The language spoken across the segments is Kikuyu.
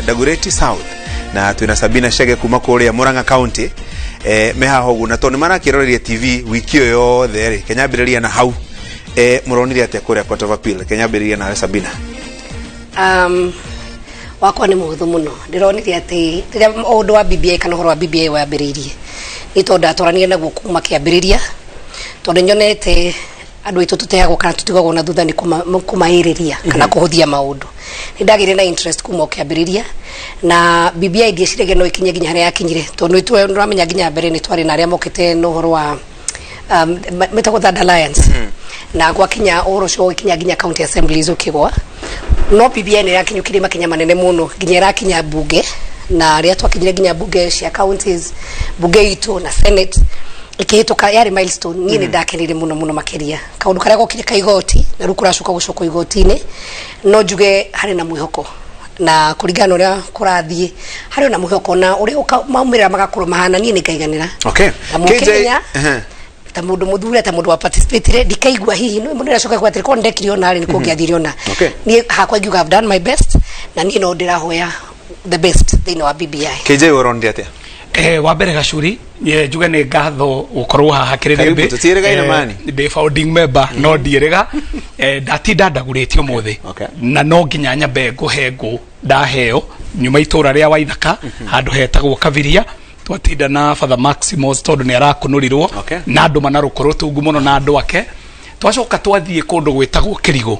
Dagoretti South, na twina Sabina Chege kuma kuria Murang'a County. Me haha ũguo na tondũ nĩ marakĩroreria TV wiki ĩyo yothe rĩ, kenyambĩrĩria na hau. Mũronire atĩa kũrĩa Court of Appeal? Kenyambĩrĩria nawe, Sabina. Wakwa nĩ mũhũthũ mũno. Ndĩronire atĩ rĩrĩa ũndũ wa BBI kana ũhoro wa BBI wambĩrĩirie, nĩ tondũ ndatwaranire naguo kuma kĩambĩrĩria, tondũ nyonete andũ aitũ tũteagwo kana tũtigagwo na thutha nĩ kũmaĩrĩria kana kũhũthia maũndũ. Nĩ ndagĩire na interest kuma o kĩambĩrĩria, na BBI ndieciragia no ĩkinye nginya harĩa yakinyire, tondũ nĩ nĩũramenya nginya mbere nĩ twarĩ na arĩa mokĩte na ũhoro wa metagwo Third Alliance, na gwakinya ũhoro ũcio ũgĩkinya nginya county assemblies ũkĩgwa. No BBI nĩ ĩrakinyũkirie makinya manene mũno nginya ĩrakinya bunge, na rĩrĩa twakinyire nginya bunge cia counties, bunge itũ na Senate ĩkĩhĩtũka, yarĩ milestone. Niĩ nĩ ndakenire mũno mũno makĩria. Kaũndũ karĩa gokire ka igoti na rĩu kũracoka gũcokwo igoti-inĩ, no njuge harĩ na mwĩhoko, na kũringana na ũrĩa kũrathiĩ harĩ na mwĩhoko na ũrĩa maumĩrĩra magakorwo mahana, niĩ nĩ ngaiganĩra. Ta Mũkenya, ta mũndũ mũthure, ta mũndũ wa participate, ndikaigua hihi no mũndũ aracoka kuga atĩrĩ, korwo ndekire ona rĩ, nĩ kũngĩathire ona. Niĩ hakwa ingiuga I've done my best, na niĩ no ndĩrahoya the best thĩinĩ wa BBI. KJ, ũronire atĩa? Wa mbere, Gacuri, njuge nĩ ngatho gũkorwo haha. Karibu, Kĩrĩrĩmbĩ. Tũtiĩrĩgaine mani. Ndĩ founding member no ndiĩrĩga. Ndatinda ndagũrĩtie ũmũthĩ na no nginya nyambe ngũhe ngũ ndaheo nyuma itũra rĩa Waithaka, handũ hetagwo Kabiria. Twatinda na Father Maximus tondũ nĩ arakunũrirwo na andũ mana rũkũrũ tungu mũno na andũ ake. Twacoka twathiĩ kũndũ gwĩtagwo Kĩrigũ,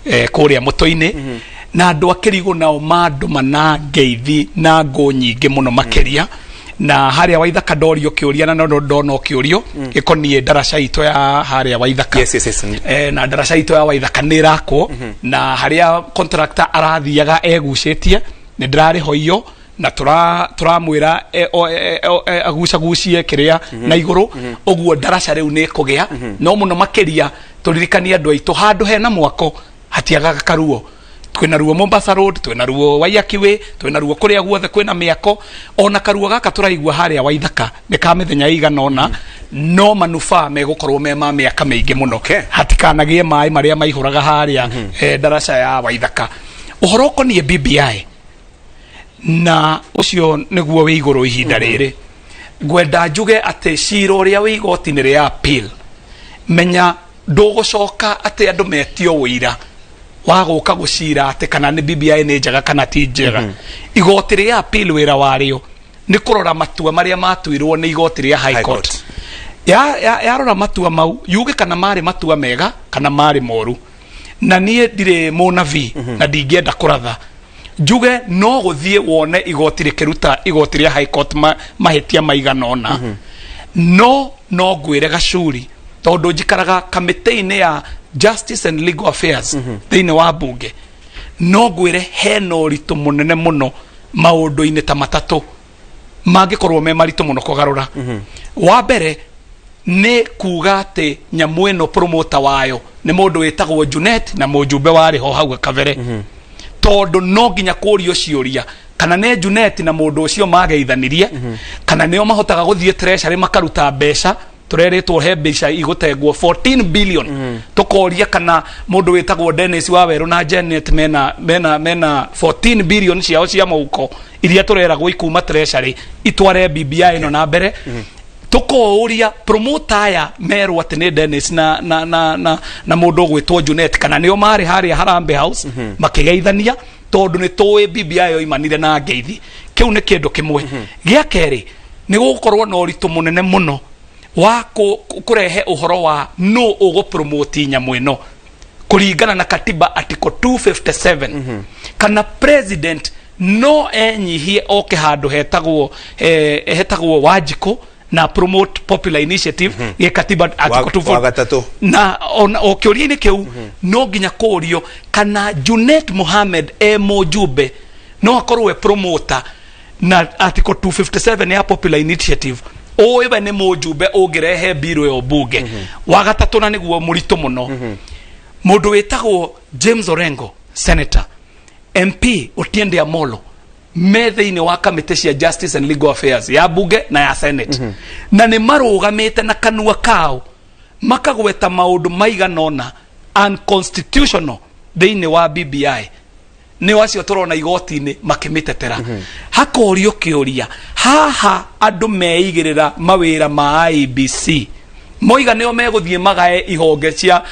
kũrĩa mũtũ-inĩ, na andũ a Kĩrigũ nao mandũma na ngeithi na ngũ nyingĩ mũno makĩria. Na harĩa Waithaka ndorio kĩũria na no ndona kĩũrio gĩkoniĩ ndaraca itũ ya harĩa Waithaka. Na ndaraca itũ ya Waithaka nĩ ĩrakwo, na harĩa contractor arathiaga egucĩtie nĩ ndĩrarĩhoio na tũramwĩra agucagucie kĩrĩa na igũrũ ũguo ndaraca rĩu nĩ ĩkũgĩa. No mũno makĩria tũririkanie andũ aitũ, handũ hena mwako hatiagaga karuo. Twĩna ruo Mombasa Road, twĩna ruo Waiyaki Way, twĩna ruo kũrĩa guothe kwĩna mĩako. Ona karuo gaka tũraigua harĩa Waithaka nĩ ka mĩthenya ĩigana ũna, no manufaa megũkorwo me ma mĩaka mĩingĩ mũno. Hatikanagĩe maĩ marĩa maihũraga harĩa ndaraca ya Waithaka. Ũhoro ũkoniĩ BBI, na ũcio nĩguo wĩ igũrũ ihinda rĩrĩ, ngwenda njuge atĩ cira ũrĩa wĩ igoti-inĩ rĩa appeal, menya ndũgũcoka atĩ andũ metio ũira wa gũka gũcira atĩ kana nĩ BBI nĩ njega kana ti njega. Igoti rĩa appeal wĩra warĩo nĩ kũrora matua marĩa matuirwo nĩ igoti rĩa High High Court. Court. Yarora matua mau yuge kana marĩ matua mega kana marĩ moru. Na niĩ ndirĩ mũnabii na ndingĩenda kũratha, njuge no gũthiĩ wone igoti rĩkĩruta igoti rĩa High Court mahĩtia maigana ũna. No ngwĩre, Gacuri, tondũ njikaraga kamĩtĩ-inĩ ya Justice and Legal Affairs thĩinĩ wa bunge, no ngwĩre hena ũritũ mũnene mũno maũndũ-inĩ ta matatũ mangĩkorwo me maritũ mũno kũgarũra. Wa mbere nĩ kuga atĩ nyamũ ĩno promoter wayo nĩ mũndũ wĩtagwo Junet na mũjumbe warĩ ho hau kabere, tondũ no nginya kũrio ciũria kana nĩ Junet na mũndũ ũcio mageithanirie, kana nĩo mahotaga gũthiĩ treasury makaruta mbeca. Tũrerĩtwo he mbeca igũtengwo 14 billion. Tũkoria kana mũndũ wĩtagwo Dennis Wawerũ na Janet mena 14 billion ciao cia mũhuko iria tũreragwo ikuma treasury itware BBI ĩno na mbere. Tũkoria promoter aya merwo atĩ nĩ Dennis na mũndũ ũgwĩtwo Junet, kana nĩo marĩ harĩa Harambee House makĩgeithania, tondũ nĩ tũĩ BBI yoimanire na ngeithi. Kĩu nĩ kĩndũ kĩmwe. Gĩa kerĩ, nĩ gũgũkorwo na ũritũ mũnene mũno wa kũrehe ũhoro wa nũ ũgũpromoti nyamũ ĩno kũringana na katiba article 257, kana president no enyihie oke handũ hetagwo Wanjikũ na promote popular initiative gĩkatiba article 240. Wa gatatũ. Na ona o kĩũria-inĩ kĩu no nginya kũrio kana Junet Mohamed e mũjumbe no akorwo e promoter na article 257 ya popular initiative, ũĩ we nĩ mũjumbe ũngĩrehe mbirũ ĩyo mbunge. Wa gatatũ, na nĩguo mũritũ mũno, mũndũ wĩtagwo James Orengo, senator, MP Otiende Amolo me thĩinĩ wa kamĩtĩ cia Justice and Legal Affairs ya bunge na ya Senate, na nĩ marũgamĩte na kanua kao makagweta maũndũ maigana ũna unconstitutional thĩinĩ wa BBI. Nĩo acio tũrona igoti-inĩ makĩmĩtetera. Hakorio kĩũria haha, andũ meigĩrĩra mawĩra ma IEBC, moiga nĩo megũthiĩ magae ihonge cia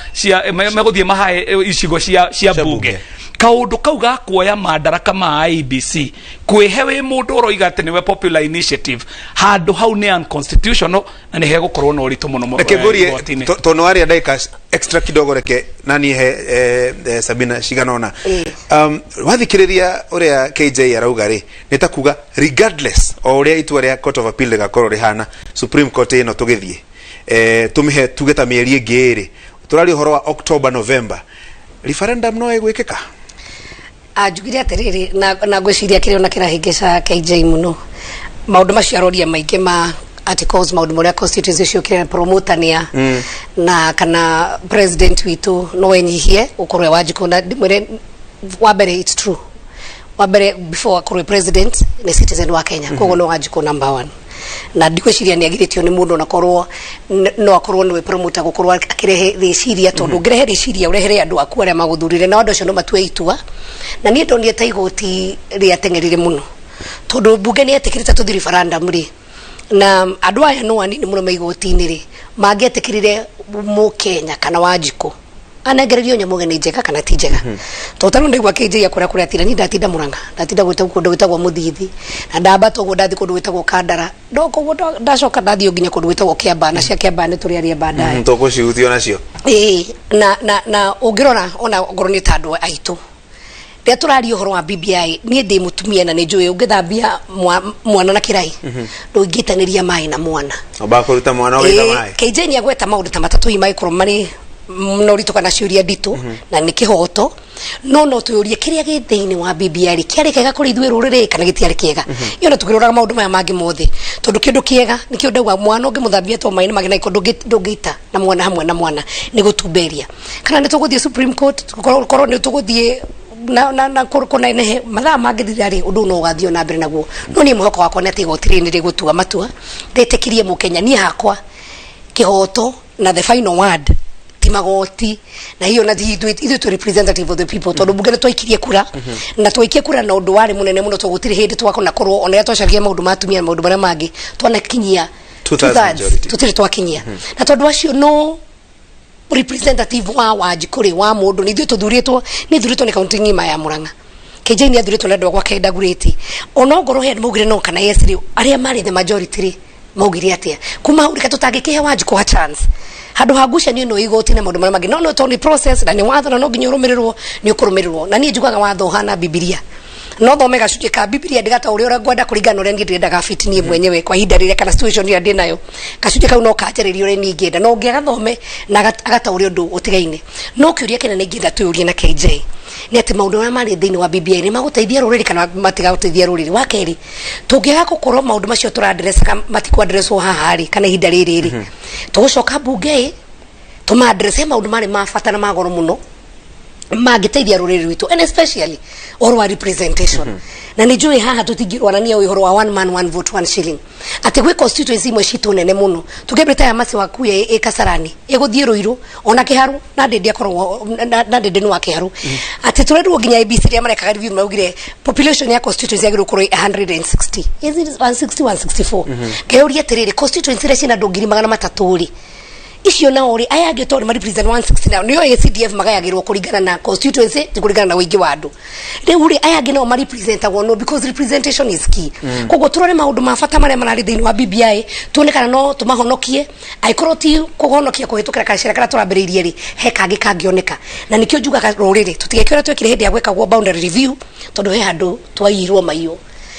megũthiĩ mahae icigo cia cia bunge. Bunge. Kaũndũ kau ga kuoya mandaraka ma IEBC kwĩhe wĩ mũndũ ũroiga atĩ nĩwe popular initiative handũ hau nĩ unconstitutional na nĩ hegũkorwo na ũritũ mũno Reke ngurie igoti-inĩ. Tondũ waria ndagĩka extra kidogo, reke nani he Sabina cigana ũna. Wathikĩrĩria ũrĩa KJ arauga rĩ, nĩ ta kuga regardless o ũrĩa itua rĩa Court of Appeal rĩgakorwo rĩhana, Supreme Court ĩno tũgĩthiĩ tũmĩhe tuge ta mĩeri ĩngĩ ĩrĩ, tũraria ũhoro wa October, November, referendum no ĩgwĩkĩka. Anjugire atiriri na ngwiciria kiria ona kirahingica KJ muno maundu macio aroria maingi ma articles, maundu maria constituency ciukire promoter nia na kana president witu no enyihie ukorwo e Wanjiku. Na ndimwire wa mbere, it's true, wa mbere before akorwo e president ni citizen wa Kenya, koguo no Wanjiku number one, na ndikwiciria nĩ agirĩtio nĩ mũndũ onakorwo no akorwo nĩwe promoter gũkorwo akĩrehe rĩciria, tondũ ũngĩrehe rĩciria ũrehere andũ aku arĩa magũthurire na andũ acio no matue itua. Na niĩ ndonire ta igoti rĩateng'erire mũno, tondũ mbunge nĩ yetĩkĩrĩte tũthiĩ referendum rĩ, na andũ aya no anini mũno me igoti-inĩ rĩ, mangĩetĩkĩrire mũkenya kana Wanjikũ anengererio nyamũ nĩ njega kana ti njega. Tondũ tarĩu ndaigua KJ akũrĩa kũrĩa atinda, niĩ ndatinda Mũrang'a, ndatinda gwĩta kũndũ gwĩtagwo Mũthithi, na ndambata ũguo ndathiĩ kũndũ gwĩtagwo Kandara, ndoka ũguo ndacoka ndathiĩ nginya kũndũ gwĩtagwo Kĩamba, na cia Kĩamba nĩ tũrĩ aria baadaye. Tũgũcihutio nacio. Ĩĩ, na ũngĩrora ona ongorwo nĩ ta andũ aitũ rĩrĩa tũraria ũhoro wa BBI, niĩ ndĩ mũtumia na nĩ njũĩ ũngĩthambia mwana na kĩrai ndũngĩitanĩria maĩ na mwana. Wambaga kũruta mwana ũgaita maĩ. KJ nĩ agweta maũndũ ta matatũ hihi mangĩkorwo marĩ na ũritũ kana ciũria nditũ, na nĩ kĩhoto, no twĩũrie kĩrĩa gĩ thĩinĩ wa BBI rĩ, kĩarĩ kĩega kũrĩ ithuĩ rũrĩrĩ kana gĩtiarĩ kĩega? Iyo na tũkĩroraga maũndũ maya mangĩ mothe, tondũ kĩndũ kĩega nĩkĩo ndauga mwana ũngĩmũthambia to maĩ nĩ mangĩ na gĩko ndũngĩita na mwana hamwe na mwana nĩ gũtumberia. Kana nĩ tũgũthiĩ Supreme Court, korwo nĩ tũgũthiĩ na kũnenehe mathaa mangĩthira rĩ, ũndũ no ũgathiĩ na mbere naguo. No niĩ mwĩhoko wakwa nĩ atĩ igoti rĩrĩ nĩ rĩgũtua matua rĩtĩkĩrie mũkenya. Niĩ hakwa kĩhoto na the final word ti magoti na hiyo na ithuĩ twĩ representative of the people, tondũ mbunge nĩ twaikirie kura na twaikie kura na ũndũ warĩ mũnene mũno, tondũ gũtirĩ hĩndĩ twakona korwo ona rĩrĩa twacaririe maũndũ ma atumia na maũndũ marĩa mangĩ twanakinyia two-thirds two-thirds, majority. Tũtirĩ twakinyia, na tondũ acio no representative wa Wanjikũ rĩ, wa mũndũ nĩ ithuĩ tũthurĩtwo, nĩ thurĩtwo nĩ kaunti ng'ima ya Murang'a. KJ nĩ athurĩtwo nĩ andũ a gwake Dagoretti. Ona ongorwo he andũ maugire no kana yes rĩ, arĩa marĩ the majority rĩ maugire atĩa? Kuma hau rĩka tũtangĩkĩhe Wanjikũ a chance handũ ha ngucanio ĩno igoti na maũndũ marĩa mangĩ. No tondũ nĩ process na nĩ watho na no nginya ũrũmĩrĩrwo, nĩ ũkũrũmĩrĩrwo. Na niĩ njugaga watho ũhana Bibilia, no thome gacunjĩ ka Bibilia ndigataũre ũrĩa ngwenda kũringana na ũrĩa niĩ ndĩrendaga fit niĩ mwenyewe kwa ihinda rĩrĩa kana situation ĩrĩa ndĩ nayo. Gacunjĩ kau no kanjarĩrie ũrĩa niĩ ingĩenda, no ũngĩ agathome na agataũre ũndũ ũtigaine. No kĩũria kĩnene ingĩenda twĩũrie na KJ nĩ atĩ maũndũ marĩa marĩ thĩinĩ wa BBI nĩ magũteithia rũrĩrĩ kana matigagũteithia rũrĩrĩ? Wa kerĩ, tũngĩaga gũkorwo maũndũ macio tũrandressaga matikũ-addresswo haha rĩ, kana ihinda rĩrĩ rĩ, tũgũcoka mbunge ĩ tũma-address he maũndũ marĩ ma bata na ma goro mũno mangĩteithia rũrĩrĩ rwitũ, and especially ũhoro wa representation. Na nĩ njũĩ haha tũtingĩrwarania ũhoro wa one man, one vote, one shilling, atĩ gwĩ constituency imwe citũ nene mũno, tũkĩambĩrĩria ta ya Mercy Wakuya ĩ Kasarani, ĩgũthiĩ Rũirũ ona Kĩharu, na Ndĩndĩ akoragwo na Ndĩndĩ nĩ wa Kĩharu, atĩ tũrerirwo nginya ABC rĩa marekaga review maugire population ya constituency yagĩrĩirwo gũkorwo ĩ 160. Is it 160, 164? Ngeyũria atĩrĩrĩ, constituency iria ciĩna andũ 300,000 rĩ, icio nao rĩ, aya angĩ tondũ marepresent 160 nao nĩo ACDF magayagĩrwo kũringana na constituency, ti kũringana na ũingĩ wa andũ. Rĩu rĩ, aya angĩ nao marepresentagwo no, because representation is key. Koguo tũrore maũndũ ma bata marĩa mararĩ thĩinĩ wa BBI, tuone kana no tũmahonokie. Angĩkorwo ti kũhonokia kũhĩtũkĩra gacĩra karĩa tũrambĩrĩirie rĩ, he kangĩ kangĩoneka. Na nĩkĩo njugaga rũrĩrĩ tũtigeke ũrĩa twekire hĩndĩ ya gwĩkagwo boundary review, tondũ he handũ twaiyirwo maiyũ,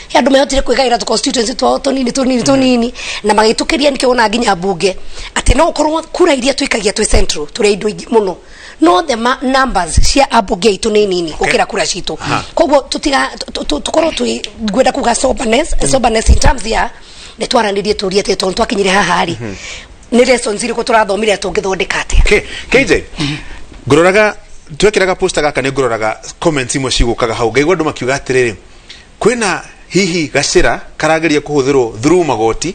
he andũ mehotire kwĩgaĩra tũ constituency twao tũnini tũnini tũnini na magĩtũkĩria. Nĩkĩo wona nginya mbunge atĩ no ũkorwo kura iria twĩkagia twĩ central tũrĩ andũ aingĩ mũno, no the numbers cia ambunge aitũ nĩ nini gũkĩra kura citũ. Koguo tũtiga tũkorwo twĩ ngwenda kuga soberness, soberness in terms ya nĩ twaranĩrie tũrie atĩ tondũ twakinyire haha rĩ, nĩ lessons irĩkũ tũrathomire, tũngĩthondeka atĩa? Okay. KJ, ngũroraga twekĩraga poster gaka, nĩ ngũroraga comments imwe cigũkaga hau, ngaigua andũ makiuga atĩrĩrĩ, kwĩna hihi gacĩra karageria kũhũthĩrwo through magoti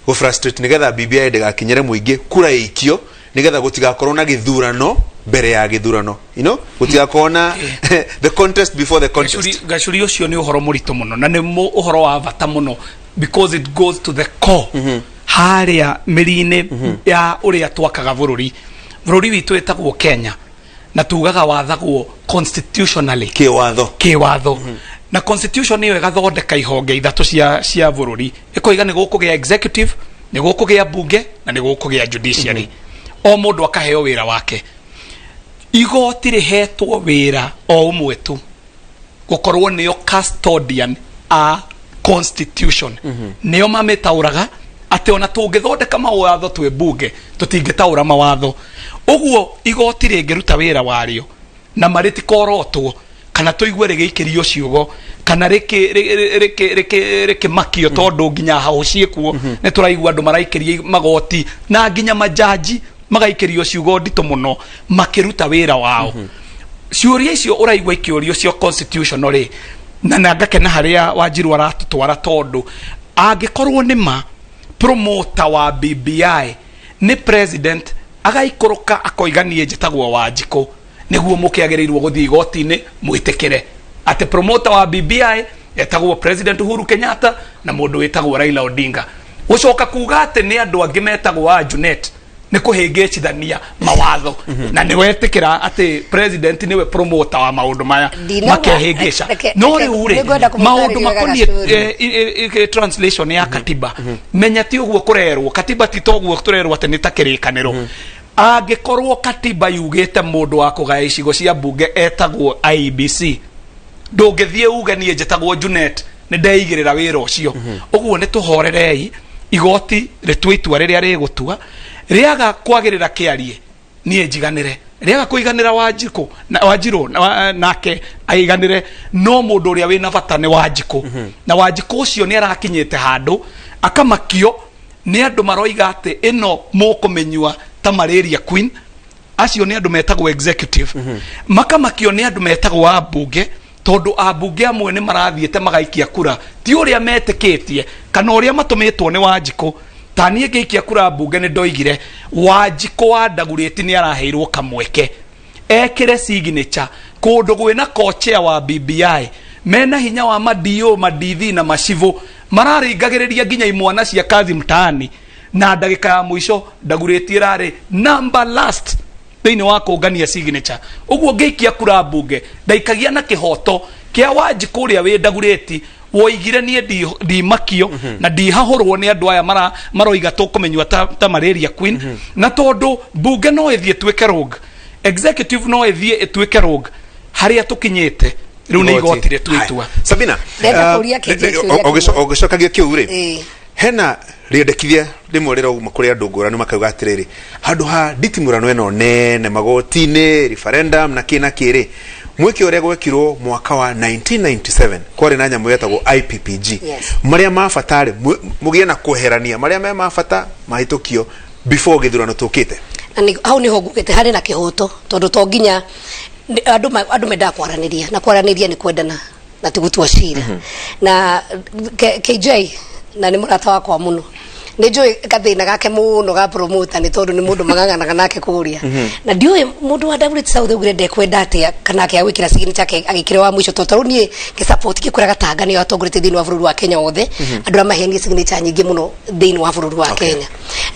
gũ frustrate nĩgetha BBI ndĩgakinyĩre mũingĩ, kura ĩikio nĩgetha gũtigakorwo na gĩthurano. Mbere ya gĩthurano, gũtigakorwo na the contest before the contest. Gacuri, ũcio nĩ ũhoro mũritũ mũno na nĩ ũhoro wa bata mũno because it goes to the core, harĩa mĩri-inĩ ya ũrĩa twakaga bũrũri. Bũrũri witũ wĩtagwo Kenya na tugaga wathagwo constitutionally, kĩwatho. Kĩwatho. Na constitution ĩyo ĩgathondeka ihonge ithatũ cia bũrũri, ĩkoiga nĩ gũkũgĩa executive, nĩ gũkũgĩa bunge na nĩ gũkũgĩa judiciary. O mũndũ akaheo wĩra wake. Igoti rĩhetwo wĩra o ũmwe tu, gũkorwo nĩo custodian a constitution, nĩo mamĩtaũraga, atĩ ona tũngĩthondeka mawatho twĩ bunge tũtingĩtaũra mawatho. Ũguo igoti rĩngĩruta wĩra warĩo na marĩ tikorotwo kana tũigue rĩgĩikĩrio ciugo kana rĩkĩmakio, tondũ nginya hau ciĩkuo nĩ tũraigua andũ maraikĩria magoti na nginya majaji magaikĩrio ciugo nditũ mũno makĩruta wĩra wao. Ciũria icio ũraigua ikĩũrio cio constitutional rĩ, na ngakena harĩa Wanjiru aratũtwara, tondũ angĩkorwo nĩ ma promoter wa BBI nĩ president, agaikũrũka akoiga niĩ njĩtagwo Wanjikũ, nĩguo mũkĩagĩrĩirwo gũthiĩ igoti-inĩ mwĩtĩkĩre atĩ promoter wa BBI etagwo President Uhuru Kenyatta na mũndũ wĩtagwo Raila Odinga. Gũcoka kuga atĩ nĩ andũ angĩ metagwo a Junet nĩ kũhĩngĩcithania mawatho, na nĩ wetĩkĩra atĩ president nĩwe promoter wa maũndũ maya makehĩngĩca. No rĩu rĩ, nĩngwenda maũndũ kũmũtarĩria wega. Makoniĩ Gacuri. Translation ya katiba, menya ti ũguo kũrerwo katiba, ti toguo tũrerwo atĩ nĩ ta kĩrĩkanĩro. Angĩkorwo katiba yugĩte mũndũ wa kũgaya icigo cia mbunge etagwo IEBC, ndũngĩthiĩ uge niĩ njĩtagwo Junet nĩ ndeigĩrĩra wĩra ũcio. Ũguo nĩ tũhorerei igoti rĩtue itua rĩrĩa rĩgũtua. Rĩaga kwagĩrĩra kĩarie, niĩ njiganĩre. Rĩaga kũiganĩra Wanjikũ na Wanjirũ nake aiganĩre, no mũndũ ũrĩa wĩna bata nĩ Wanjikũ, na Wanjikũ ũcio nĩ arakinyĩte handũ akamakio nĩ andũ maroiga atĩ ĩno mũkũmĩnyua ta malaria queen. Acio nĩ andũ metagwo executive. Makamakio nĩ andũ metagwo ambunge, tondũ ambunge amwe nĩ marathiĩte magaikia kura ti ũrĩa metĩkĩtie kana ũrĩa matũmĩtwo nĩ Wanjikũ. Ta niĩ ngĩikia kura mbunge nĩ ndoigire Wanjikũ wa Ndagurĩti nĩ araheirwo kamweke ekĩre signature kũndũ gwĩna co-chair wa BBI mena hinya wa madio madithi na macibũ mararingagĩrĩria nginya imwana cia kazi mtaani, na ndagĩka ya mũico Ndagurĩti ĩrarĩ number last thĩinĩ wa kũngania signature. Ũguo ngĩikia kura mbunge ndaikagia na kĩhoto kĩa Wanjikũ ũrĩa wĩ Ndagurĩti woigire niĩ ndimakio na ndihahũrwo nĩ andũ aya maroiga tũkũmenyua ta malaria queen. Na tondũ mbunge no ĩthiĩ ĩtuĩke rogue, executive no ĩthiĩ ĩtuĩke rogue, harĩa tũkinyĩte rĩu nĩ igoti rĩtue itua. Haya. Sabina, Ndenda kũũria kĩngĩ kĩũria kĩmwe. Ũgĩcokagia kĩu rĩ, hena rĩendekithia rĩmwe rĩrauma kũrĩ andũ ngũrani, makauga atĩrĩrĩ, handũ ha nditimũrano ĩno nene magoti-inĩ, referendum na kĩ na kĩ rĩ, mwĩke ũrĩa gwekirwo mwaka wa 1997. Kwarĩ na nyamũ yetagwo IPPG. Marĩa ma bata rĩ, mũgĩe na kweherania marĩa me ma bata mahĩtũkio before gĩthurano tũkĩte. Na hau niho ngugĩte harĩ na kĩhoto, tondũ to nginya andũ mendaga kwaranĩria, na kwaranĩria nĩ kwendana na ti gũtua cira. Na KJ na nĩ mũrata wakwa mũno, nĩ njũĩ gathĩna gake mũno ga promoter, nĩ tondũ nĩ mũndũ mang'ang'anaga nake kũrĩa, na ndiũĩ mũndũ wa Dagoretti South augire ndekwenda atĩa kana akĩaga gwĩkĩra signature ake agĩkĩra wa mũico, tondũ tarĩu niĩ ngĩsupport ngĩkwĩra Gatanga nĩyo atongoretie thĩinĩ wa bũrũri wa Kenya wothe andũ arĩa maheanire signature nyingĩ mũno thĩinĩ wa bũrũri wa Kenya.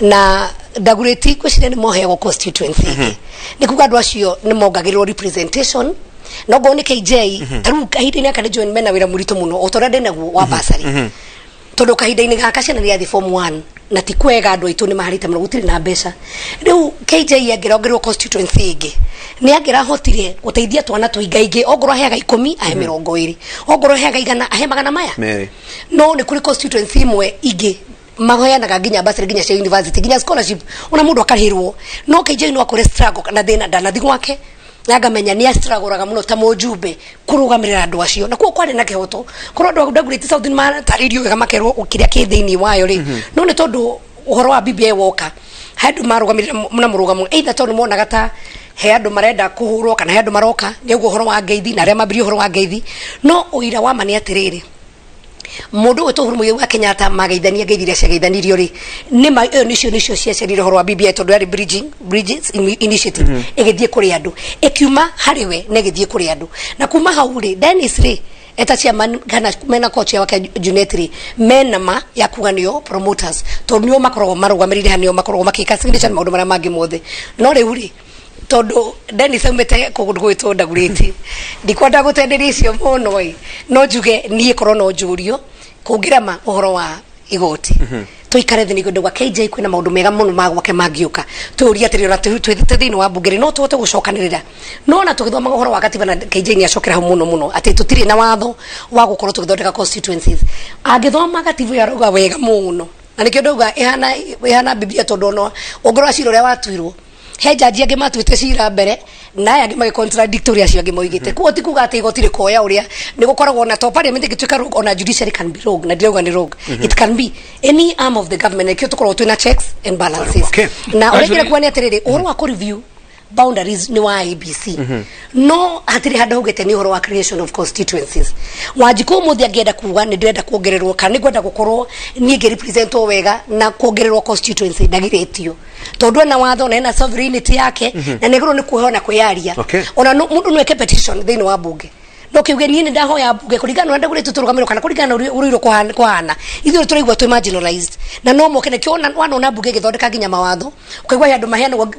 Na Dagoretti ngwĩciria nĩ moheagwo constituency ĩngĩ, nĩ kuga andũ acio nĩ mongagĩrĩrwo representation. No ngorwo nĩ KJ ta rĩu kahinda-inĩ gaka nĩ njũĩ mena wĩra mũritũ mũno o ta ũrĩa ndĩnaguo wa bursary, tondũ kahinda-inĩ gaka ciana nĩ irathiĩ form 1 na ti kwega, andũ aitũ nĩ maharĩte mũno, gũtirĩ na mbeca. Rĩu KJ angĩrongererwo constituency ĩngĩ nĩ angĩrahotire gũteithia twana tũingaingĩ, ongorwo aheaga 10 ahe 20, ongorwo aheaga 100 ahe magana maya. Merĩ. No nĩ kũrĩ constituency imwe ingĩ maheanaga nginya bursary, nginya cia university, nginya scholarship, ona mũndũ akarĩhĩrwo. No KJ no akore struggle na thĩna ndanathi gwake na ngamenya nĩ astruggle mũno ta mũjumbe kũrũgamĩrĩra andũ acio, na kuo kwarĩ na kĩhoto korwo andũ a Dagoretti South nĩ matarĩirio wega makerwo kĩrĩa kĩ thĩinĩ wayo rĩ. No nĩ tondũ ũhoro wa BBI woka, he andũ marũgamĩrĩra na mũrũgamo either tondũ monaga ta he andũ marenda kũhũrwo kana he andũ maroka nĩ ũguo ũhoro wa ngeithi na arĩa mambirie ũhoro wa ngeithi. No ũira wa ma nĩ atĩrĩrĩ, Mũndũ ũyũ Uhuru Muigai wa Kenyatta mageithania ngeithi iria ciageithanirio rĩ, nĩ ma ĩyo nĩcio nĩcio ciacerire ũhoro wa BBI, tondũ yarĩ bridging bridges initiative ĩgĩthiĩ kũrĩ andũ, ĩkiuma harĩ we na ĩgĩthiĩ kũrĩ andũ. Na kuma hau rĩ, Dennis rĩ, eta chairman kana mena coach wake Junet rĩ, mena ma ya kuga nĩo promoters, tondũ nĩo makoragwo marũgamĩrĩire haha, nĩo makoragwo makĩka signature na maũndũ marĩa mangĩ mothe. No rĩu rĩ, tondũ Dennis aumĩte kũndũ gwĩtwo Ndagurĩti, ndikwenda gũtenderia icio mũno ĩ, no njuge niĩ korwo no njũrio kũngĩrema ũhoro wa igoti, tuikare thĩ nĩguo ndauga KJ kwĩna maũndũ mega mũno ma gwake mangĩũka. Twĩũrie atĩrĩ, ona twĩ thĩinĩ wa mbunge rĩ, no tũhote gũcokanĩrĩra? No ona tũgĩthomaga ũhoro wa gatiba na KJ nĩ acokera hau mũno mũno atĩ tũtirĩ na watho wa gũkorwo tũgĩthondeka constituencies. Angĩthoma gatiba ĩyo arauga wega mũno, na nĩkĩo ndauga ĩhana ĩhana Biblia, tondũ ona ũngĩrora cira ũrĩa watuirwo, he jaji angĩ matuĩte cira mbere na aya angĩ magĩ contradict ũrĩa acio angĩ moigĩte. Koguo ti kuga atĩ igoti rĩkoya ũrĩa nĩ gũkoragwo na to parliament ĩngĩtuĩka rogue, ona judiciary can be rogue, na ndirauga nĩ rogue. It can be any arm of the government. Nĩkĩo tũkoragwo twĩna checks and balances. Na ũrĩa ingĩenda kuga nĩ atĩrĩrĩ, ũhoro wa kũ review boundaries nĩ wa IEBC, no hatirĩ handũ haugĩte nĩ ũhoro wa creation of constituencies. Wanjikũ ũmũthĩ angĩenda kuga nĩ ndĩrenda kuongererwo kana nĩ ngwenda gũkorwo niĩ ngĩrepresentwo wega na kuongererwo constituency, ndagirĩtio, tondũ ena watho na ena sovereignty yake na nĩ agĩrĩirwo nĩ kuheo na kwĩyaria. Ona mũndũ no eke petition thĩinĩ wa mbunge, no kiuge niĩ nĩ ndahoya mbunge kũringana na ũrĩa ndagũrĩtwo tũrũgamĩrwo kana kũringana na ũrĩa ũrũirwo kũhana, ithuĩ tũraigua twĩ marginalized, na no moke. Nĩkĩo ona wanona mbunge ĩgĩthondeka nginya mawatho, ũkaigua he andũ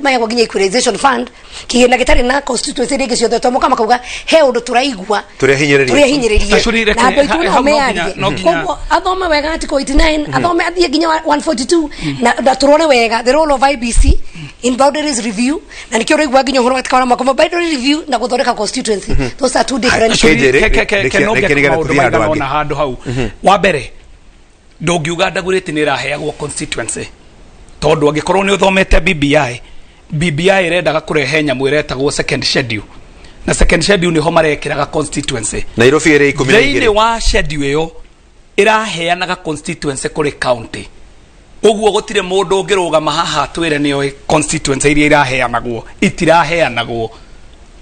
maheagwo nginya equalization fund, kĩgĩna gĩtarĩ na constituency iria ingĩ ciothe, to moka makauga he ũndũ tũraigua Tũrĩ ahinyĩrĩrie. Tũrĩ ahinyĩrĩrie. Actually, Na andũ aitũ no hau no nginya- meyarie. no nginya- Koguo athome wega article 89, athome athiĩ nginya 142 na tũrore wega the role of IEBC in boundaries review, na nikĩo ũraigua nginya ũhoro wa mwaka boundary review na gũthondeka constituency, those are two different. Actually, KJ, Kenonge reke nĩgetha maũndũ tũthiĩ handũ maigana hangĩ. ũna handũ hau. Wa mbere, ndũngiuga Ndagurĩti nĩ ĩraheagwo constituency, tondũ angĩkorwo nĩ ũthomete BBI, BBI ĩrendaga kũrehe nyamũ ĩretagwo second schedule, na second schedule nĩho marekĩraga constituency. Nairobi ĩrĩ ikũmi na Thĩinĩ igĩrĩ. Wa schedule ĩyo ĩraheanaga constituency kũrĩ county. Ũguo gũtirĩ mũndũ ũngĩrũgama haha atwĩre nĩoĩ constituency iria iraheanagwo itiraheanagwo.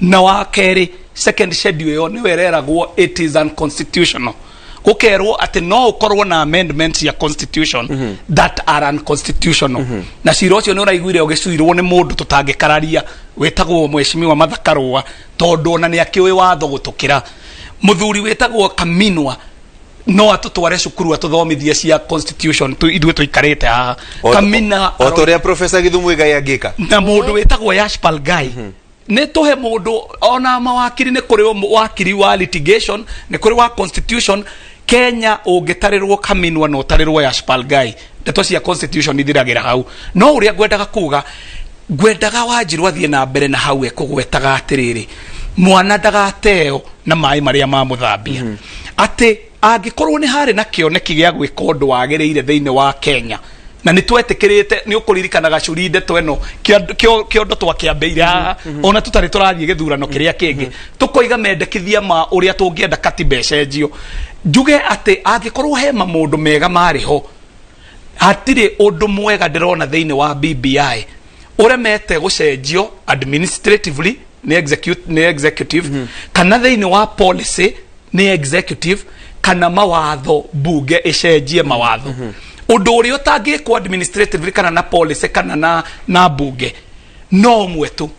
Na wa kerĩ, second schedule ĩyo nĩyo ĩreragwo it is unconstitutional, gũkerwo atĩ no ũkorwo na amendments ya constitution that are unconstitutional. Na cira ũcio nĩ ũraiguire ũgĩcuirwo nĩ mũndũ tũtangĩkararia wĩtagwo Mheshimiwa Martha Karũa, tondũ ona nĩ akĩũĩ watho gũtũkĩra. Mũthuri wĩtagwo Kaminwa no atũtware cukuru atũthomithie cia constitution tu, ithuĩ tũikarĩte haha. Kamina O ta ũrĩa Professor Githu Muigai angĩka. Na mũndũ wĩtagwo Yashpal Gai nĩ tũhe mũndũ ona mawakiri, nĩ kũrĩ wakiri wa litigation, nĩ kũrĩ wa constitution Kenya. Ũngĩtarĩrwo Kaminwa na ũtarĩrwo Yashpal Gai, ndeto cia constitution ithiragĩra hau. No ũrĩa ngwendaga kuga, ngwendaga Wanjirũ athiĩ na mbere na hau ekũgwetaga atĩrĩrĩ, mwana ndagateo na maĩ marĩa mamũthambia, atĩ angĩkorwo nĩ harĩ na kĩoneki gĩa gwĩka ũndũ wagĩrĩire thĩinĩ wa Kenya na nĩ twetĩkĩrĩte, nĩ ũkũririkana gacuri ndeto ĩno kĩondo twakĩambĩire haha ona tũtarĩ tũrathiĩ gĩthurano kĩrĩa kĩngĩ, tũkoiga mendekithia ma ũrĩa tũngĩenda katiba ĩcenjio. Njuge atĩ angĩkorwo he maũndũ mega marĩ ho, hatirĩ ũndũ mwega ndĩrona thĩinĩ wa BBI ũremete gũcenjio administratively nĩ executive, kana thĩinĩ wa policy nĩ executive, kana mawatho bunge ĩcenjie mawatho. Ũndũ ũrĩa ũtangĩkwo administratively kana na policy kana na bunge no ũmwe tu,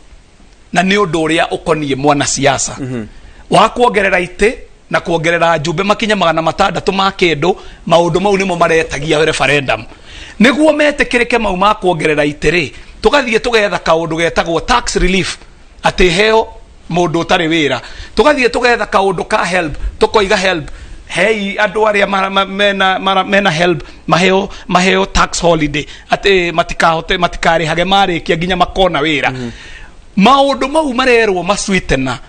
na nĩ ũndũ ũrĩa ũkoniĩ mwanasiasa wa kuongerera itĩ na kuongerera njumbe makinya 600 ma kĩndũ. Maũndũ mau nĩmo maretagia referendum nĩguo metĩkĩrĩke. Mau ma kuongerera itĩ rĩ, tũgathiĩ tũgetha kaũndũ getagwo tax relief atĩ heo mũndũ ũtarĩ wĩra, tũgathiĩ tũgetha kaũndũ ka HELB, tũkoiga HELB hei andũ arĩa mena HELB maheo tax holiday atĩ matikahote matikarĩhage marĩkia nginya makona wĩra. Maũndũ mau marerwo maswitena,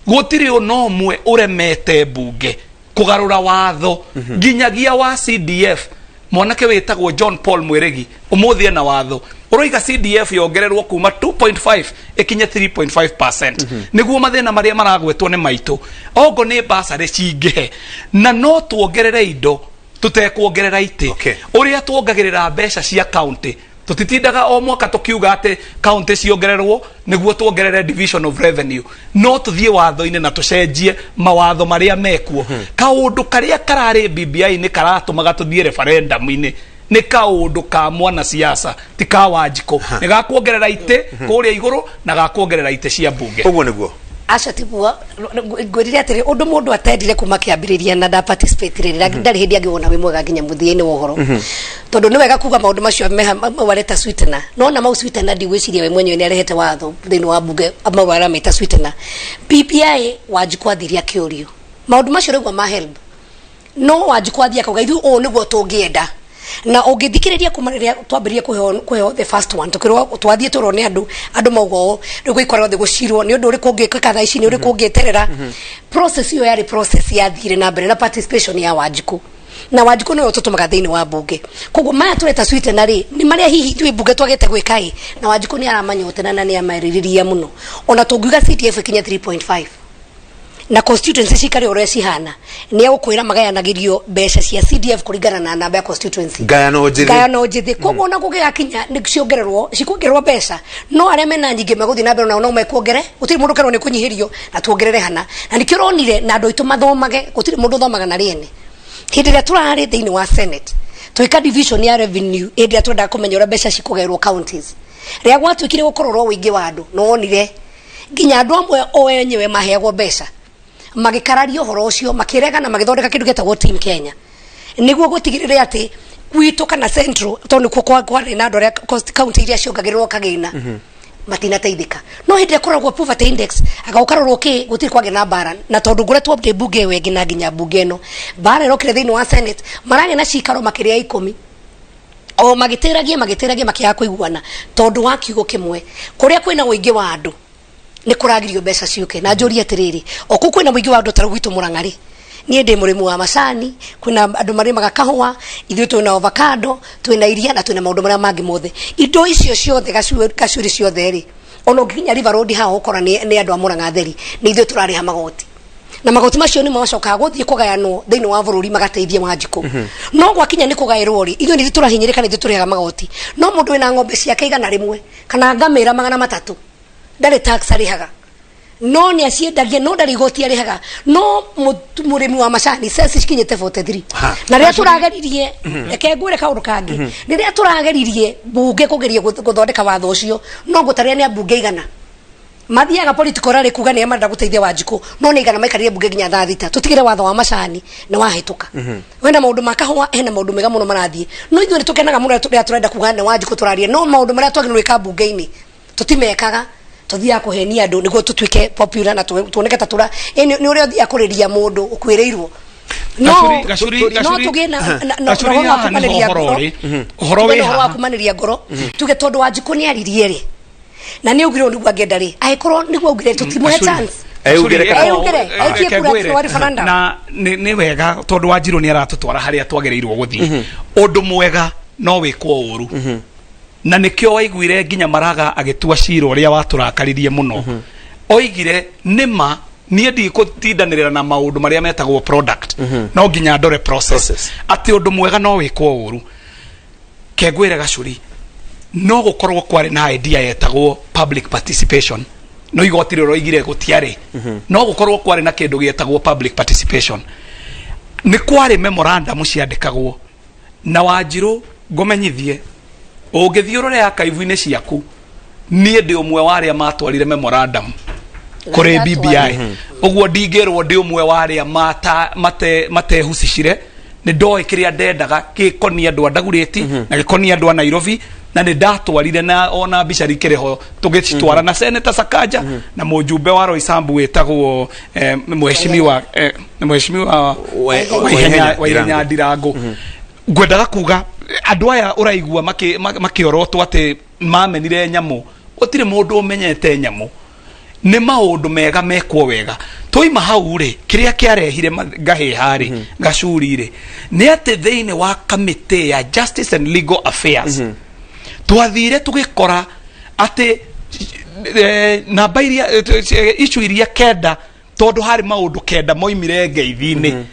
gũtirĩ ona ũmwe ũremete mbunge kũgarũra watho nginyagia wa CDF. Mwanake wĩtagwo John Paul Mwĩregi ũmũthĩ ena watho ũroiga CDF yongererwo kuma 2.5 ĩkinye 3.5% nĩguo mathĩna marĩa maragwetwo nĩ maitũ ongo nĩ basarĩ cingĩhe, na no tuongerere indo tũtekuongerera itĩ. Ũrĩa tuongagĩrĩra mbeca cia county. Tũtitindaga o mwaka tũkiuga atĩ kaunti ciongererwo nĩguo tuongerere division of revenue. No tũthiĩ watho-inĩ na tũcenjie mawatho marĩa mekuo. Kaũndũ karĩa kararĩ BBI-inĩ karatũmaga tũthiĩ referendum-inĩ nĩ kaũndũ ka mwanasiasa, ti ka Wanjikũ. Nĩ ga kuongerera itĩ kũrĩa igũrũ na ga kuongerera itĩ cia mbunge. Ũguo nĩguo. Acio tiguo. Ngwĩrire atĩrĩ, ũndũ mũndũ atendire kuma kĩambĩrĩria na nda participate rĩ, ndarĩ hĩndĩ angĩwona wĩ mwega nginya mũthia-inĩ wa ũhoro, tondũ nĩ wega kuga maũndũ macio meha mau areta sweetener. No na mau sweetener, ndigwĩciria we mwenyewe nĩ arehete watho thĩinĩ wa mbunge mau aramĩta sweetener. BBI, Wanjikũ athire akĩũrio maũndũ macio rĩu ma HELB, no Wanjikũ athiĩ akauga ithuĩ ũũ nĩguo tũngĩenda. Na ũngĩthikĩrĩria kuma rĩrĩa twambĩrĩrie kũheo the first one, tũkĩrwo twathiĩ tũrwo nĩ andũ mauga ũũ, rĩu gũikara thĩ gũcirwo nĩ ũndũ ũrĩkũ ũngĩkĩka thaa ici, nĩ ũrĩkũ ũngĩeterera. Process ĩyo yarĩ process yathire na mbere na participation ya Wanjikũ, na Wanjikũ nĩwe ũtũtũmaga thĩinĩ wa mbunge. Koguo maya tũreta sweetener rĩ, nĩ marĩa hihi ithuĩ mbunge twagĩte gwĩka ĩ, na Wanjikũ nĩ aramanyotera na nĩ amarĩrĩria mũno. Ona tũngiuga CDF ĩkinye 3.5 na constituency cikare ũrĩa cihana, nĩ egũkwĩra magayanagĩrio mbeca cia CDF kũringana na namba ya constituency. Ngayano njĩthĩ. Ngayano njĩthĩ. Koguo ona gũgĩgakinya nĩ ciongererwo, cikuongererwo mbeca, no arĩa mena nyingĩ megũthiĩ na mbere nao no mekuongere. Gũtirĩ mũndũ ũkerwo nĩ kũnyihĩrio na tuongerere hana. Na nĩkĩo ũronire na andũ aitũ mathomage, gũtirĩ mũndũ ũthomaga na rĩene. Hĩndĩ ĩrĩa tũrarĩ thĩinĩ wa Senate twĩka division ya revenue, hĩndĩ ĩrĩa twendaga kũmenya ũrĩa mbeca cikũgaĩrwo counties, rĩrĩa gwatuĩkire gũkororwo ũingĩ wa andũ, no wonire nginya andũ amwe o enyewe maheagwo mbeca magĩkararia ũhoro ũcio, makĩregana, magĩthondeka kĩndũ gĩtagwo Team Kenya nĩguo gũtigĩrĩre atĩ gwitũ kana Central, tondũ nĩkuo kwarĩ na andũ arĩa county iria ciongagĩrĩrwo kagĩna matinateithĩka. No hĩndĩ ĩrĩa kũroragwo poverty index, agũkarorwo kĩ, gũtirĩ kwagĩa na mbara. Na tondũ ngoretwo ndĩ mbunge ĩyo ĩngĩ na nginya mbunge ĩno, mbara ĩrokire thĩinĩ wa Senate, maragĩa na cikaro makĩria ya 10 o magĩtĩragia makĩaga kũiguana tondũ wa kiugo kĩmwe. Kũrĩa kwĩna ũingĩ wa andũ nĩ kũragirio mbeca ciũke. Na njũrie atĩrĩrĩ, o kũu kwĩna mũingĩ wa andũ, ta rĩu gwitũ Mũrang'a rĩ, niĩ ndĩ mũrĩmi wa macani, kwĩna andũ marĩmaga kahũa, ithuĩ twĩna avocado, twĩna iria na twĩna maũndũ marĩa mangĩ mothe. Indo icio ciothe, gacuri ciothe rĩ, ona ũngĩkinya River Road haha ũkora nĩ andũ a Mũrang'a theri, nĩ ithuĩ tũrarĩha magoti, na magoti macio nĩmo macokaga gũthiĩ kũgayanwo thĩinĩ wa bũrũri magateithia Wanjikũ. No gwakinya nĩ kũgaĩrwo rĩ, ithuĩ nĩ ithuĩ tũrahinyĩrĩka, nĩ ithuĩ tũrĩhaga magoti. No mũndũ wĩna ng'ombe ciake 100 kana ngamĩra 300 ndarĩ tax arĩhaga, no nĩ aciendagia, no ndarĩ igoti arĩhaga. No mũrĩmi wa macani cess cikinyĩte 43. Na rĩrĩa tũrageririe, reke ngwĩre kaũndũ kangĩ, rĩrĩa tũrageririe mbunge kũgeria gũthondeka watho ũcio, no ngũtarĩria nĩ ambunge 100 mathiaga political rally kuga nĩ marenda gũteithia Wanjikũ, no nĩ 100 maikarire mbunge nginya thaa 6 tũtigĩre watho wa macani nĩ wahĩtũka. Wena maũndũ ma kahũa, hena maũndũ mega mũno marathiĩ, no ithuĩ nĩ tũkenaga mũno rĩrĩa tũrenda kuga nĩ Wanjikũ tũraria, no maũndũ marĩa twagĩrĩirwo gwĩka mbunge-inĩ tũtimekaga. Tũthiaga kũhenia andũ nĩguo tũtuĩke popular na tuoneke ta tũra ĩ, nĩ ũrĩa ũthiaga kũrĩria mũndũ ũkuĩrĩirwo, no no tũgĩe na Gacuri, ũhoro wa haha nĩho kumanĩria ũhoro ngoro. ũrĩ. Ũhoro Tuge wĩ na ũhoro wa haha. kumanĩria ngoro, tuge tondũ Wanjikũ nĩ aririe rĩ, na nĩ augire ũũ nĩguo angĩenda rĩ, angĩkorwo nĩguo augire, tũtimũhe Gacuri. chance. Eugire kana- Eugire, aikie Reke kura ngwĩre. wa referendum. Na nĩ wega tondũ Wanjirũ nĩ aratũtwara harĩa twagĩrĩirwo gũthiĩ. Ũndũ mwega no wĩkwo ũru, na nĩkĩo waiguire nginya Maraga agĩtua cira ũrĩa watũrakaririe mũno. Oigire nĩma niĩ ndigũtindanĩrĩra na maũndũ marĩa metagwo product, no nginya ndore process. Process. Atĩ ũndũ mwega no wĩkwo ũru. Kengwĩre Gacuri, no gũkorwo kwarĩ na idea yetagwo public participation, no igoti rĩroigire gũtiarĩ. No gũkorwo kwarĩ na kĩndũ gĩetagwo public participation, nĩ kwarĩ memorandum ciandĩkagwo. Na Wanjirũ, ngũmenyithie, ũngĩthiĩ ũrore archive-inĩ ciaku, niĩ ndĩ ũmwe wa arĩa matwarire memorandum kũrĩ BBI. Ũguo ndingĩrwo ndĩ ũmwe wa arĩa matehusicire. Nĩ ndoĩ kĩrĩa ndendaga gĩkonie andũ a Ndagurĩti na gĩkonie andũ a Nairobi, na nĩ ndatwarire, na ona mbica ikĩrĩ ho tũgĩcitwara na Senator Sakaja na mũjumbe wa Roysambu wĩtagwo mheshimiwa Waihenya Waihenya Ndirangu. Ngwendaga kuga andũ aya ũraigua makĩorotwo atĩ mamenire nyamũ, gũtirĩ mũndũ ũmenyete nyamũ. Nĩ maũndũ mega mekwo wega. Twaima hau rĩ, kĩrĩa kĩarehire ngahĩha rĩ, gacuri rĩ, nĩ atĩ thĩinĩ wa kamĩtĩ ya Justice and Legal Affairs twathire tũgĩkora atĩ namba iria issue iria 9, tondũ harĩ maũndũ 9 moimire ngeithi-inĩ,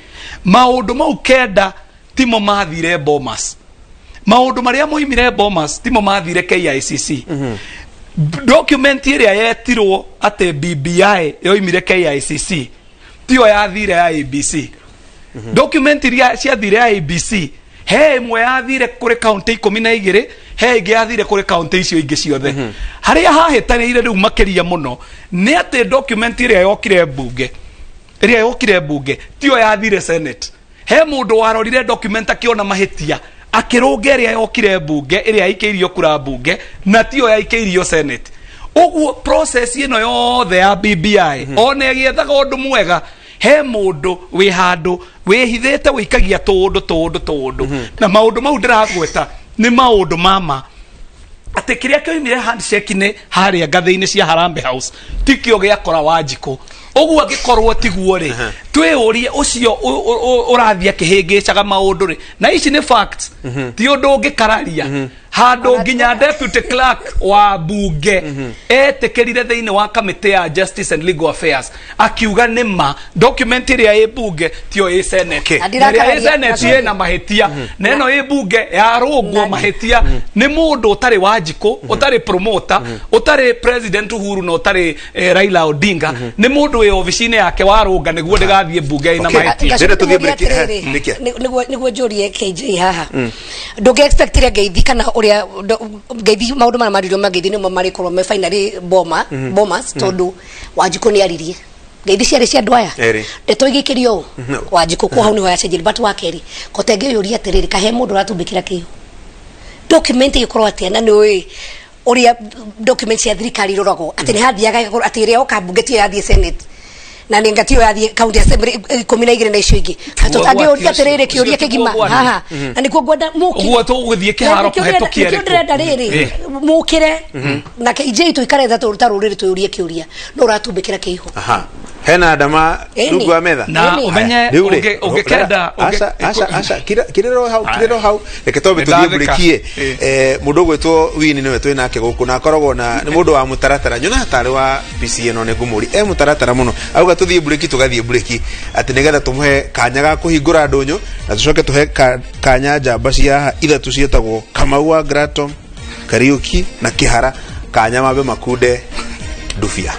maũndũ mau 9 timo mathire Bomas. Maũndũ marĩa moimire Bomas timo mathire KICC. Document ĩrĩa yetirwo atĩ BBI yoimire KICC tiyo yathire IEBC. Document iria ciathire IEBC, he ĩmwe yathire kũrĩ kaunti 12, he ĩngĩ yathire kũrĩ kaunti icio ingĩ ciothe. Harĩa hahĩtanĩire rĩu makĩria mũno nĩ atĩ document ĩrĩa yokire mbunge, ĩrĩa yokire mbunge tiyo yathire Senate. He mũndũ warorire document akĩona mahĩtia, akĩrũnga ĩrĩa yokire mbunge, ĩrĩa yaikĩirio kura mbunge, na tiyo yaikĩirio Senate. Ũguo process ĩno yothe ya BBI, ona ĩgĩethaga ũndũ mwega, he mũndũ wĩ handũ wĩhithĩte wĩikagia tũũndũ tũũndũ tũũndũ, na maũndũ mau ndĩragweta nĩ maũndũ mama atĩ kĩrĩa kĩoimire handshake-inĩ harĩa ngathĩ-inĩ cia Harambee House tikĩo gĩakora Wanjikũ. Ũguo angĩkorwo tiguo rĩ, twĩyũrie ũcio ũrathiĩ akĩhĩngĩcaga maũndũ rĩ, na ici nĩ facts, ti ũndũ ũngĩkararia handũ nginya deputy clerk wa bunge etĩkĩrire thĩinĩ wa kamĩtĩ ya Justice and Legal Affairs, akiuga nĩ ma document ĩrĩa ĩ bunge tiyo ĩ Senate. Na Na ĩrĩa ĩ ndirakararia- Senate ĩna mahĩtia, na ĩno ĩ bunge yarũngwo mahĩtia nĩ mũndũ ũtarĩ Wanjikũ, ũtarĩ promoter, ũtarĩ President Uhuru na ũtarĩ Raila Odinga. Nĩ mũndũ wĩ obici-inĩ yake warũnga nĩguo ndĩgathiĩ bunge ĩna mahĩtia. Ndĩrenda tũthiĩ Ngacoka break, eh, atĩrĩrĩ, Nikia. Nĩguo njũrie KJ haha, ndũngĩ expectire ngeithi kana ũrĩa ngeithi maũndũ marĩa maririo ma ngeithi nĩmo marĩkorwo me finally Bomas, tondũ Wanjikũ nĩ aririe ngeithi ciarĩ cia andũ aya. Erĩ. Ndeto igĩkĩrio ũũ Wanjikũ kwa hau nĩho yacenjirie. But wa kerĩ, kote ngĩyũria atĩrĩrĩ, kahe mũndũ ũratumbĩkĩra kĩo document ĩgĩkorwo atĩa, na nĩ ũĩ ũrĩa document cia thirikari iroragwo atĩ nĩ hathiaga ĩgakorwo atĩ ĩrĩa yoka mbunge tiyo yathiĩ Senate, na nĩ ngatiyo yathiĩ county assembly 12 na icio ingĩ. Tũtangĩũria atĩrĩrĩ, kĩũria kĩgima haha, na nĩkuo ngwenda mũkire. Ũguo tũgũthiĩ kĩharo kũhetũkia Nĩkĩo ndĩrenda rĩrĩ mũkĩre na KJ tũikare tha ta rũrĩrĩ twĩũrie kĩũria, no ũratumbĩkĩra kĩiho. Aha, hena ndama Ĩni. rungu wa metha. Na Ĩni. ũmenye Rĩu rĩ, ũngĩkenda aca aca aca, kirĩro hau, kirĩro hau, reke twambe tũthiĩ Nĩndatheka. mbũrĩkie. Mũndũ ũgwĩtwo Wini nĩwe twĩ nake gũkũ, na akoragwo na nĩ mũndũ wa mũtaratara, nyonaga tarĩ wa PCA, no nĩ ngũmũri e mũtaratara mũno, auga tũthiĩ mburĩki, tũgathiĩ mburĩki atĩ nĩgetha tũmũhe kanya ga kũhingũra ndũnyũ, na tũcoke tũhe kanya njamba cia haha ithatũ ciĩtagwo Kamau wa Gratom, Kariuki na Kĩhara, kanya mambe makunde ndubia.